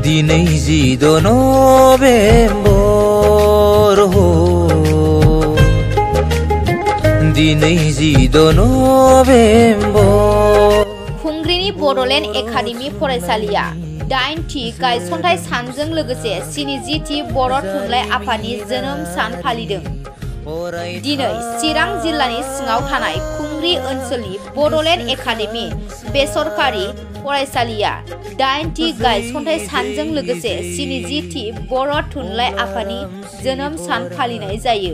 दिनै 10 नभेम्बर हो दिनै 10 नभेम्बर खुंग्रिनि बड'लेण्ड एकाडेमि फरायसालिया 8थि गायसनथाइ सानजों लोगोसे 70थि बर' थुनलाइ आफादनि जोनोम सान फालिदों। दिनै चिरां जिल्लानि सिङाव थानाय खुंग्रि ओनसोलनि बड'लेण्ड एकाडेमि बेसरकारि फरायसालिया 8थि गायसनथाइ सानजों लोगोसे 70थि बर' थुनलाइ आफादनि जोनोम सान फालिनाय जायो।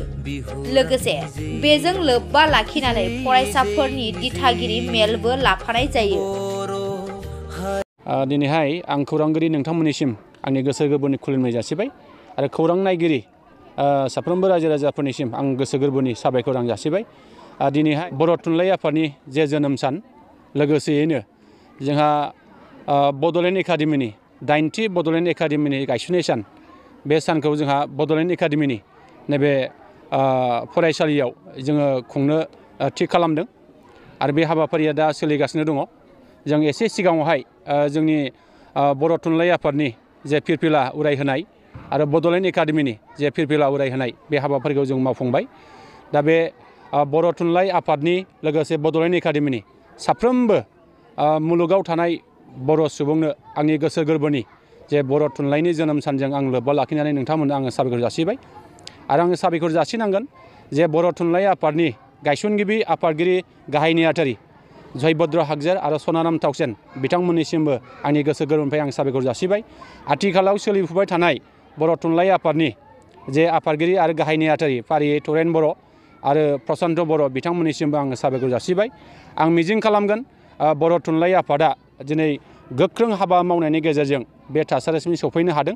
लोगोसे बेजों लोब्बा लाखिनानै फरायसाफोरनि दिथागिरि मेलबो लाफानाय जायो। दिनैहाय आं खौरांगिरि नोंथांमोननिसिम आंनि गोसो गोरबोनि खुलुमनाय जासिबाय आरो खौरां नायगिरि साफ्रोमबो रायजो राजाफोरनिसिम आं गोसो गोरबोनि साबायखर आं जासिबाय। दिनैहाय बर' थुनलाइ आफादनि जे जोनोम सान लोगोसेयैनो जोंहा बड'लेण्ड एकाडेमिनि 8थि बड'लेण्ड एकाडेमिनि गायसननाय सान बे सानखौ जोंहा बड'लेण्ड एकाडेमिनि नैबे फरायसालियाव जोङो खुंनो थि खालामदों आरो बे हाबाफारिया दा सोलिगासिनो दङ। जों एसे सिगाङावहाय जोंनि बर' थुनलाइ आफादनि जे फिरफिला उरायहोनाय आरो बड'लेण्ड एकाडेमिनि जे फिरफिला उरायहोनाय बे हाबाफारिखौ जों मावफुंबाय। दा बे बर' थुनलाइ आफादनि लोगोसे बड'लेण्ड एकाडेमिनि साफ्रोमबो मुलुगाव थानाय बर' सुबुंनो आंनि गोसो गोरबोनि जे बर' थुनलाइनि जोनोम सानजों आं लोब्बा लाखिनानै नोंथांमोननो आङो साबायखर जासिबाय आरो आङो साबायखर जासिनांगोन जे बर' थुनलाइ आफादनि गायसनगिरि आफादगिरि गाहाय नेहाथारि जयभद्र हागजेर आरो सनाराम थावसेन बिथांमोननिसिमबो आंनि गोसो गोरबोनिफ्राय आं साबायखर जासिबाय। आथिखालाव सोलिफुबाय थानाय बर' थुनलाइ आफादनि जे आफादगिरि आरो गाहाय नेहाथारि फारियै तरेन बर' आरो प्रसान्त बर' बिथांमोननिसिमबो आङो साबायखर जासिबाय। आं मिजिं खालामगोन बर' थुनलाइ आफादा दिनै गोख्रों हाबा मावनायनि गेजेरजों बे थासारिसिम सफैनो हादों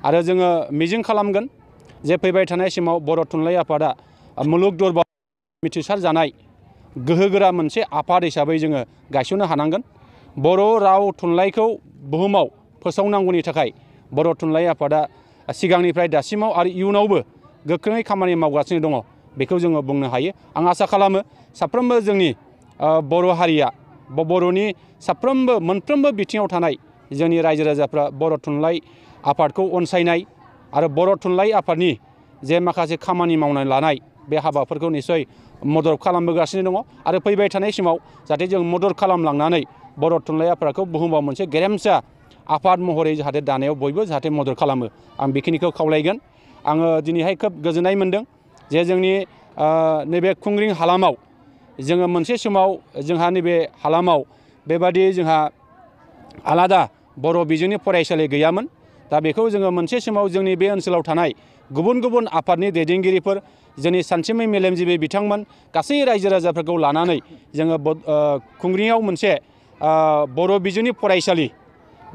आरो जोङो मिजिं खालामगोन जे फैबाय थानाय समाव बर' थुनलाइ आफादा मुलुग दरबाराव मिथिसार जानाय गोहोगोरा मोनसे आफाद हिसाबै जोङो गायसननो हानांगोन। बर' राव थुनलाइखौ बुहुमाव फोसावनांगौनि थाखाय बर' थुनलाइ आफादा सिगांनिफ्राय दासिमाव आरो इयुनावबो गोख्रोङै खामानि मावगासिनो दङ बेखौ जोङो बुंनो हायो। आं आसा खालामो साफ्रोमबो जोंनि बर' हारिया बर'नि साफ्रोमबो मोनफ्रोमबो बिथिङाव थानाय जोंनि रायजो राजाफ्रा बर' थुनलाइ आफादखौ अनसायनाय आरो बर' थुनलाइ आफादनि जे माखासे खामानि मावनानै लानाय बे हाबाफोरखौ निस्सय मदद खालामबोगासिनो दङ आरो फैबाय थानाय समाव जाहाथे जों मदद खालामलांनानै बर' थुनलाइ आफादखौ बुहुमाव मोनसे गेरेमसा आफाद महरै जाहाथे दानायाव बयबो जाहाथे मदद खालामो आं बेखिनिखौ खावलायगोन। आङो दिनैहाय खोब गोजोननाय मोन्दों जे जोंनि नैबे खुंग्रिं हालामाव जोङो मोनसे समाव जोंहा नैबे हालामाव बेबादि जोंहा आलादा बर' बिजोंनि फरायसालि गैयामोन। दा बेखौ जोङो मोनसे समाव जोंनि बे ओनसोलाव थानाय गुबुन गुबुन आफादनि दैदेनगिरिफोर जोंनि सानसुमै मेलेमजिबि बिथांमोन गासै रायजो राजाफोरखौ लानानै जोङो खुंग्रियाव मोनसे बर' बिजोंनि फरायसालि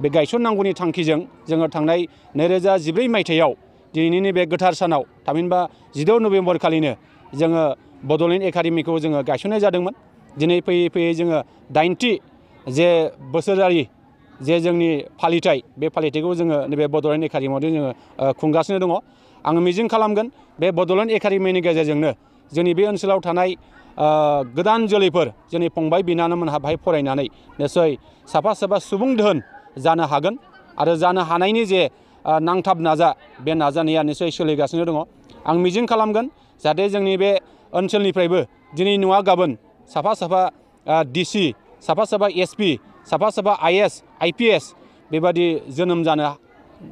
बे गायसननांगौनि थांखिजों जोङो थांनाय 2014 मायथाइयाव दिनैनि बे गोथार सानाव थामहिनबा 16 नभेम्बर खालिनो जोङो बड'लेण्ड एकाडेमिखौ जोङो गायसननाय जादोंमोन। दिनै फैयै फैयै जोङो 8थि जे बोसोरारि जे जोंनि फालिथाय बे फालिथायखौ जोङो नैबे बड'लेण्ड एकाडेमियाव जोङो खुंगासिनो दङ। आङो मिजिं खालामगोन बे बड'लेण्ड एकाडेमिनि गेजेरजोंनो जोंनि बे ओनसोलाव थानाय गोदान जोलैफोर जोंनि फंबाय बिनानावमोनहा बाहाय फरायनानै निस्सय साफा साफा सुबुं दोहोन जानो हागोन आरो जानो हानायनि जे नांथाब बे नाजानाया निस्सय सोलिगासिनो दङ। आं मिजिं खालामगोन जाहाथे जोंनि बे ओनसोलनिफ्रायबो दिनै नङा गाबोन साफा साफा डिसि साफा साफा एसपि साफा साफा आइएस आइपिएस बेबादि जोनोम जानो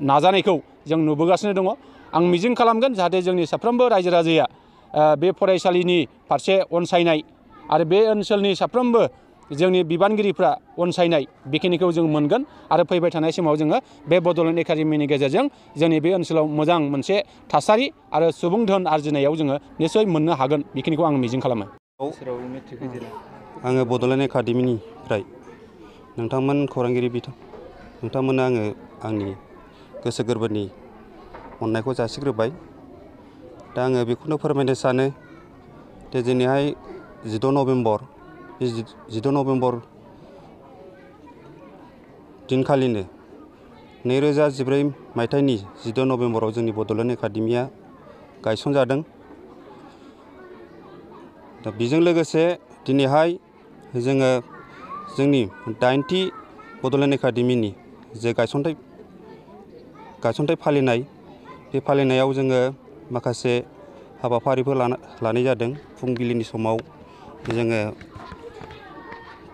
नाजानायखौ जों नुबोगासिनो दङ। आं मिजिं खालामगोन जाहाथे जोंनि साफ्रोमबो रायजो राजाया बे फरायसालिनि फारसे अनसायनाय आरो बे ओनसोलनि साफ्रोमबो जोंनि बिबानगिरिफ्रा अनसायनाय बेखिनिखौ जों मोनगोन आरो फैबाय थानाय समाव जोङो बे बड'लेण्ड एकाडेमिनि गेजेरजों जोंनि बे ओनसोलाव मोजां मोनसे थासारि आरो सुबुं धोन आरजिनायाव जोङो निस्सय मोननो हागोन बेखिनिखौ आं मिजिं खालामो। आङो बड'लेण्ड एकाडेमिनिफ्राय नोंथांमोन खौरांगिरि नोंथांमोननो आङो आंनि गोसो गोरबोनि अननायखौ जासिग्रोबाय। दा आङो बेखौनो फोरमायनो सानो जे दिनैहाय 16 नभेम्बर बे 16 नभेम्बर दिनखालिनो 2014 मायथाइनि 16 नभेम्बराव जोंनि बड'लेण्ड एकाडेमिया गायसनजादों। दा बेजों लोगोसे दिनैहाय जोङो जोंनि 8थि बड'लेण्ड एकाडेमिनि जे गायसनथाइ गायसनथाइ फालिनाय बे फालिनायाव जोङो माखासे हाबाफारिफोर लानाय जादों। फुंबिलिनि समाव जोङो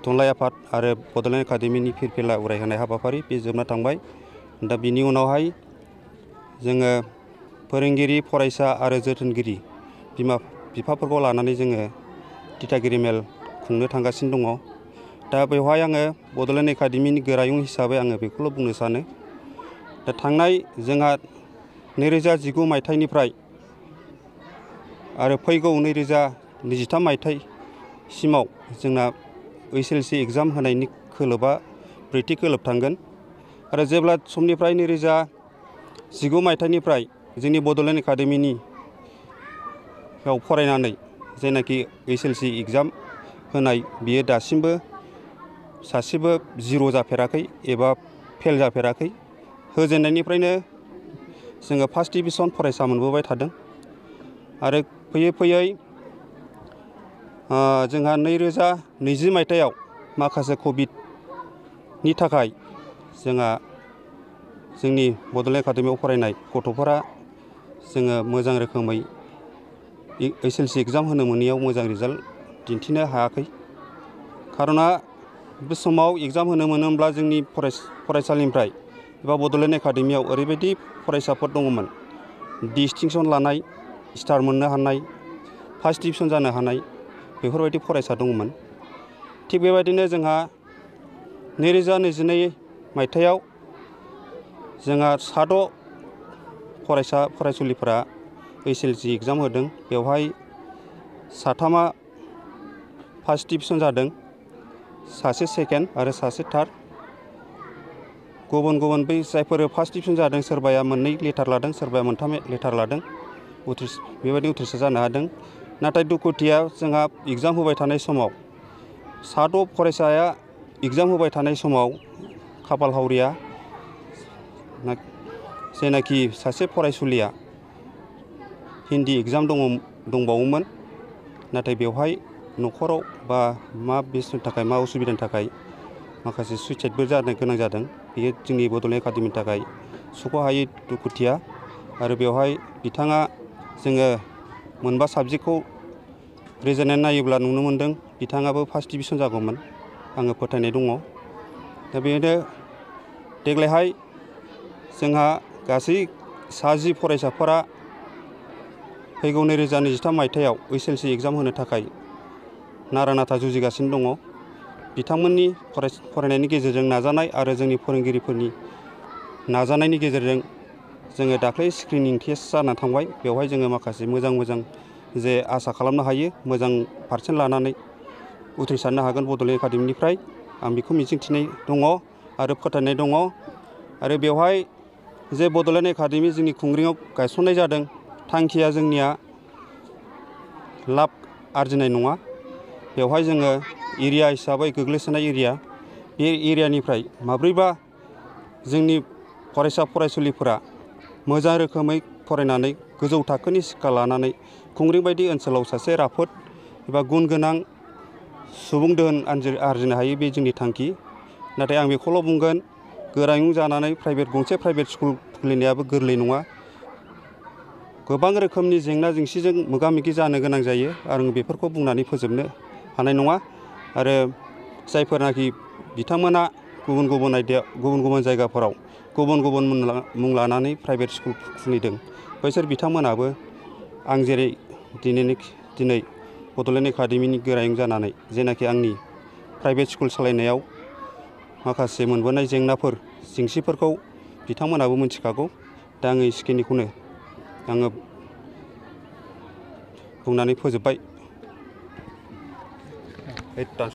थुनलाइ आफाद आरो बड'लेण्ड एकाडेमिनि फिरफिला उरायहोनाय हाबाफारि बे जोबना थांबाय। दा बिनि उनावहाय जोङो फोरोंगिरि फरायसा आरो जोथोनगिरि बिमा बिफाफोरखौ लानानै जोङो दिथागिरि मेल खुंनो थांगासिनो दङ। दा बेवहाय आङो बड'लेण्ड एकाडेमिनि गोरायुं हिसाबै आङो बेखौल' बुंनो सानो, दा थांनाय जोंहा 2019 मायथाइनिफ्राय आरो फैगौ 2023 मायथाइसिमाव जोंना HLC एग्जाम होनायनि खोलोबा ब्रैथि खोलोब थांगोन। आरो जेब्ला समनिफ्राय 2019 मायथाइनिफ्राय जोंनि बड'लेण्ड एकाडेमिनि फरायनानै जायनाखि HLC एग्जाम होनाय बियो दासिमबो सासेबो जिर' जाफेराखै एबा फेल जाफेराखै। होजेननायनिफ्रायनो जोङो फार्स्ट डिभिजन फरायसा मोनबोबाय थादों। आरो फैयै फैयै जोंहा 2020 मायथाइयाव माखासे कभिडनि थाखाय जोंहा जोंनि बड'लेण्ड एकाडेमियाव फरायनाय गथ'फोरा जोङो मोजां रोखोमै HLC एग्जाम होनो मोनैयाव मोजां रिजाल्ट दिन्थिनो हायाखै। खार'ना बे समाव एग्जाम होनो मोनोब्ला जोंनि फरायसालिनिफ्राय एबा बड'लेण्ड एकाडेमियाव ओरैबायदि फरायसाफोर दङमोन, डिस्टिंसन लानाय, स्टार मोननो हानाय, फार्स्ट डिभिजन जानो हानाय बेफोरबायदि फरायसा दङमोन। थिग बेबायदिनो जोंहा 2022 मायथाइयाव जोंहा 6 फरायसुलिफोरा HLC एग्जाम होदों। बेवहाय 3 फार्स्ट डिभिजन जादों, 1 सेकेन्ड आरो 1 थार्ड। गुबुन गुबुन बै जायफोर फार्स्ट डिभिजन जादों सोरबाया 2 लेटार लादों, सोरबाया 3 लेटार लादों, बेबायदि उथ्रिसार जानो हादों। नाथाय दुखुथिया जोंहा एग्जाम होबाय थानाय समाव 6 फरायसाया एग्जाम होबाय थानाय समाव खाफाल हावरिया जायनाखि सासे फरायसुलिया हिन्दी एग्जाम दंबावोमोन, नाथाय बेवहाय न'खराव बा मा बेसनि थाखाय मा उसुबिदानि थाखाय माखासे सुइसाइडबो जानो गोनां जादों। बेयो जोंनि बड'लेण्ड एकाडेमिनि थाखाय सुख'हायै दुखुथिया। आरो बेवहाय बिथाङा जोङो मोनबा साबजेक्टखौ रिजायनानै नायोब्ला नुनो मोन्दों बिथाङाबो फार्स्ट डिभिजन जागौमोन, आङो फोथायनाय दङ। दा बेनो देग्लायहाय जोंहा गासै 10 फरायसाफोरा फैगौ 2023 मायथाइयाव HLC एग्जाम होनो थाखाय नारा नाथा जुजिगासिनो दङ। बिथांमोननि फरायनायनि गेजेरजों नाजानाय आरो जोंनि फोरोंगिरिफोरनि नाजानायनि गेजेरजों जोङो दाख्लै स्क्रिनिं टेस्ट जाना थांबाय। बेवहाय जोङो माखासे मोजां जे आसा खालामनो हायो मोजां पारसेन्ट लानानै उथ्रिसारनो हागोन बड'लेण्ड एकाडेमिनिफ्राय, आं बेखौ मिजिंथिनाय दङ आरो फोथायनाय दङ। आरो बेवहाय जे बड'लेण्ड एकाडेमि जोंनि खुंग्रियाव गायसननाय जादों, थांखिया जोंनिया लाब आरजिनाय नङा। बेवहाय जोङो एरिया हिसाबै गोग्लैसोनाय एरिया, बे एरियानिफ्राय माब्रैबा जोंनि फरायसा फरायसुलिफोरा मोजां रोखोमै फरायनानै गोजौ थाखोनि शिक्षा लानानै खुंग्रिं बायदि ओनसोलाव सासे राफोद एबा गुन गोनां सुबुं दोहोन आरजिनो हायो, बे जोंनि थांखि। नाथाय आं बेखौल' बुंगोन, गोरायुं जानानै गंसे प्राइभेट स्कुल खुलिनायाबो गोरलै नङा। गोबां रोखोमनि जेंना जेंसिजों मोगा मोगि जानो गोनां जायो। आं बेफोरखौ बुंनानै फोजोबनो हानाय नङा। आरो जायफोरनाखि बिथांमोना गुबुन गुबुन जायगाफोराव गुबुन मुं लानानै प्राइभेट स्कुल खुलिदों, बैसोर बिथांमोनाबो आं जेरै दिनै बड'लेण्ड एकाडेमिनि गोरायुं जानानै जेनाखि आंनि प्राइभेट स्कुल सालायनायाव माखासे मोनबोनाय जेंसिफोरखौ बिथांमोनाबो मिथिखागौ। दा आङो एसेखिनिखौनो आङो बुंनानै फोजोबबाय।